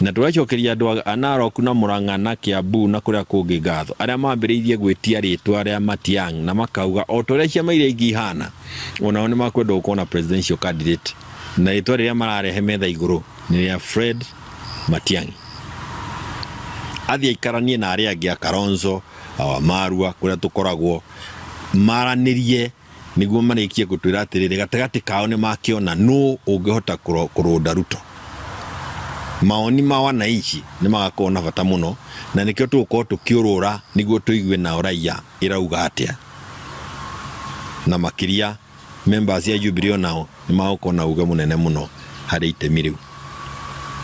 Na tũracokeria andũ a Narok na Murang'a na Kiambu na kũrĩa kũngĩ ngatho arĩa mambĩrĩirie gwĩtia rĩtwa rĩa Matiang'i na makauga o ta ũrĩa ciama iria ingĩ ihana onao nĩ makwenda gũkorwo na presidential candidate na rĩtwa rĩrĩa mararehe metha igũrũ nĩ rĩa Fred Matiang'i athiĩ aikaranie na arĩa angĩ a Kalonzo a Marua kũrĩa tũkoragwo maranĩrie nĩguo marĩkie gũtwĩra atĩrĩrĩ gatagatĩ kao nĩ makĩona nũ ũngĩhota kũrũnda Ruto. Maoni ma wananchi nĩ magakorwo na bata mũno na nĩkĩo tũgũkorwo tũkĩũrũra nĩguo tũigue nao raia ĩrauga atĩa, na makĩria members ya Jubilee onao nĩ magũkorwo na uge mũnene mũno harĩ itemi rĩu.